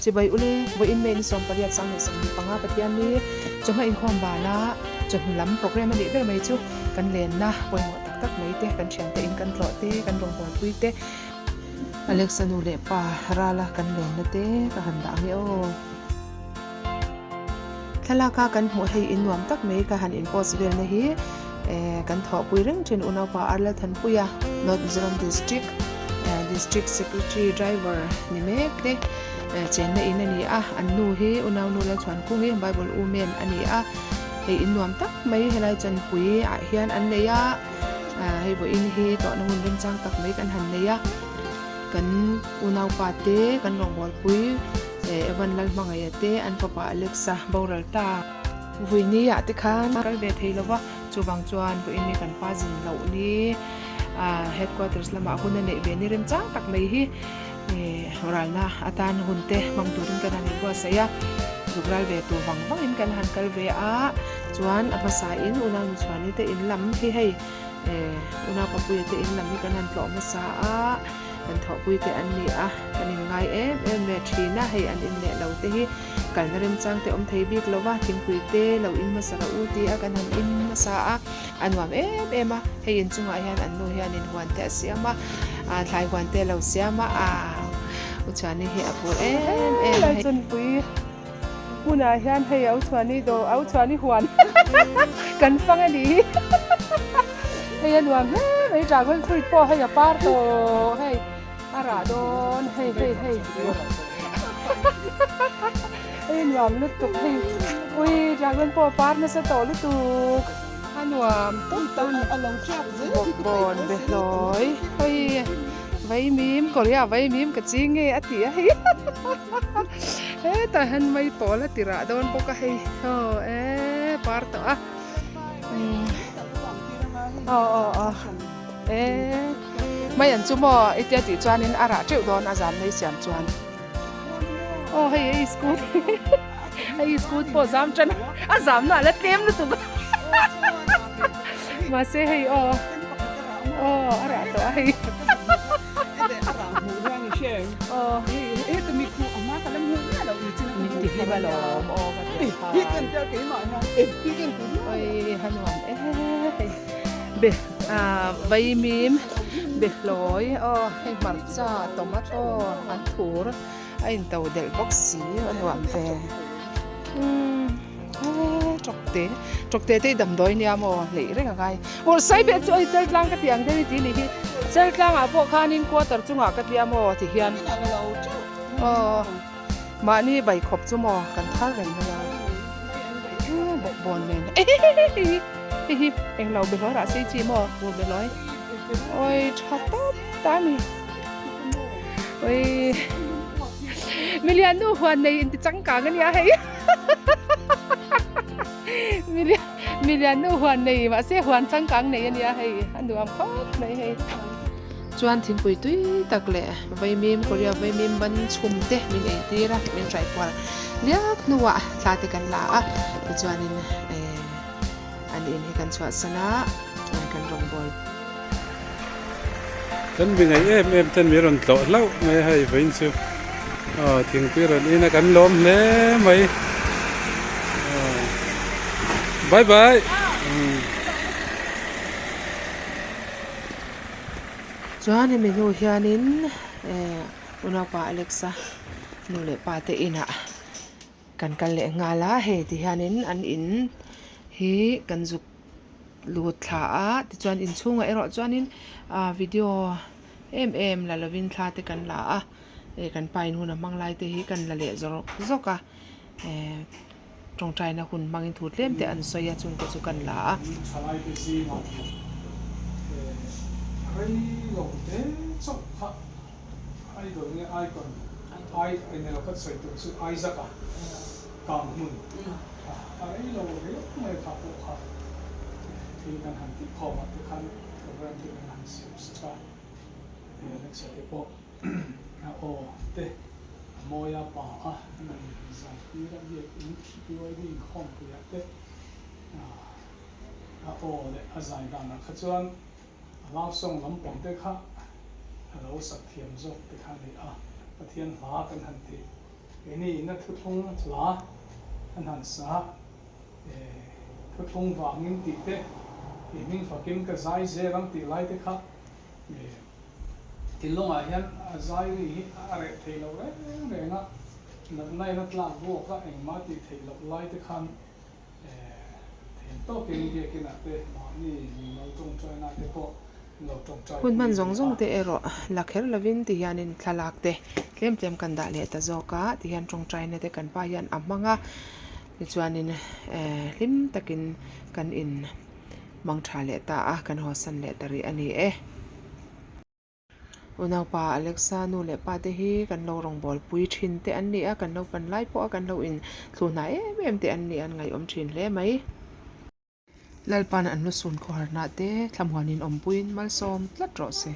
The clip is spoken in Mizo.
Chibai ule, vawiin May ni 18 2025 Pathianni chawhma inkhawm bana chawhnu lam programme a nih ber mai chu kan lenna pawimawh tak tak mai te, kan thiante in kan tlawh te, kan rawngbawlpui te, Alexa nu leh pa rala kan lenna te ka han dah ange aw. Thlalaka kan hmuh hei in nuam tak mai ka han in post velna hi kan thawhpui reng thin unaupa Arla Thanpuia North Mizoram District District Secretary Driver ni mek te chenna in a ni a, an nu hi unaunu Lalchhuankungi Bible Women a ni a, hei in nuam tak mai helai chanpui ah hian an nei a, hei vawiin hi tawhna hun remchang tak mai kan han nei a, kan unaupa te kan rawngbawlpui Evan Lalhmangaia te an fapa Alexa boral ta. Vuini ah te khan kal ve thei lova, chuvang chuan vawiin hi kan pa zin loh ni headquarters lamah hun a neih ve ni remchang tak mai hi ralna atan hun te hmang turin kan han inbuatsaih a, zuk ral ve tur vang vangin kan han kal ve a, chuan a hmasa in unau Nuchhuani te in lam hi hei unau Papuia te in lam hi kan han tlawh hmasa a, kan thawhpui te an ni a, kan inngai em em ve thin a, hei an inleh lo te hi. Kalna remchang te awm thei bik lo va, thingpui te lo in hmasa rawh u ti a kan han in hmasa a, a nuam em em a, hei inchungah hian an nu hianin huan te a siam a, thlai huan te a lo siam a, aah Uchhuani hi a phur em em a hei. Chunpui hmunah hian hei a Uchhuani dawr a Uchhuani huan kan fang a nih hi, hei a nuam hle mai dragon fruit pawh hei a par tawh hei. A rah dawn hei hei hei hei nuam lutuk hei ui dragon pawh a par nasa tawh lutuk a nuam tawp tawp a ni bawkbawn be hlawi hei vaimim korea vaimim ka ching nge a ti a hei hetah hian mai pawl a ti rah dawn bawk a hei aw e par tawh a aw aw aw. E mai an chu maw i tia tih chuanin a rah teuh dawn a zan mai siam chuan aw hei ei school hei school pawh zam tan a zam na la tlem lutuk mahse hei aw aw a rah tawh a hei aw min ti hlim alawm aw ka ti a oi ha nuam e hei be Ah vaimim behlawi aw hei hmarcha tomato an thur a in to delh bawk si a nuam ve umm eee tawkte tawkte te hi damdawi nia maw hleih reng a ngai bawrhsai beh chu a chel tlang ka tih ang deuh i ti ni hi chel tlangah pawh khanin quarter chungah ka tia maw ti hian aw mahni bai khawp chu maw kan thar reng mai a bawkbawn nen ehehehe. Hei hi englo behlawi rah sei chi maw bur behlawi oi tha tawp ta a ni oi milian nu huan nei inti changkang a nia hei milian milian nu huan nei mahse huan changkang nei a nia hei a nuam khawp mai hei chuan thingpui tui tak leh vaimim korea vaimim ban chhum te min ei tir a min hraikual liak hnuah thla te kan la a tichuanin eh. An in hi kan chhuahsan a, kan rawngbâwl. Kan mi ngaih em em ten min rawn tlawh hlauh mai a hei vawiin chu aw thingpui rawn in a kan lawm hle mai aw bye bye umm. Chuan hemi hnu hianin eh unaupa Alexa nu leh pa te inah. Kan kal leh nghal a, hei ti hianin an in hi kan zuk lut thla a, tichuan inchhungah erawh chuanin ah video em em la lovin thla te kan la a, hei kan pa in hun a hmang lai te hi kan la leh zawk zawk a, eh tawngtaina hun hmangin thu tlem te an sawi a chungte chu kan la a. Thalaite zingah rei lo te chauh kha Idol nge Icon I eng elo ka sawi tur chu Isaac a kang hmun kha a rei lo riau mai kha pawh kha thil kan han tih khawm ah te khan program te kan han siam sak a hei Alexa te pawh a aw te a mawi a pa a kan han zai tir a biak in PYD inkhawmpui ah te a aw leh a zai dan ah kha chuan A love song lampang te kha a lo sak thiam zawk te kha a ni a, Pathian hla kan han tih Keini ina thuthlung hla an han sa a, thuthlung vangin tih te, i hming fakin ka zai zel ang tih lai te kha thinlungah hian a zai ri hi a reh thei lo reng reng a, natna in a tlak buak a, engmah tih theih loh lai te khan Thein tawkin biakinah te mahni mimal tawngtaina te pawh lo tawngtai Hun pui hman zawng ve zawng a. te erawh la kher lovin ti hianin thlalak te tlem tlem kan dah leh ta zawk a, ti hian tawngtaina te kan pa hian a hmang a, tichuanin eh hlim takin kan in mang tha leh ta a, kan hawsan leh ta rih a ni e. Unaupa Alexa nu leh pa te hi kan lo rawngbawlpui thin te an ni a, kan lo pan lai pawh a kan lo in thlu hnai em em te an ni a, an ngaihawm thin hle mai. Lalpa'n an lusun khawharna te thlamuanin awmpuiin malsawm tlat rawh se.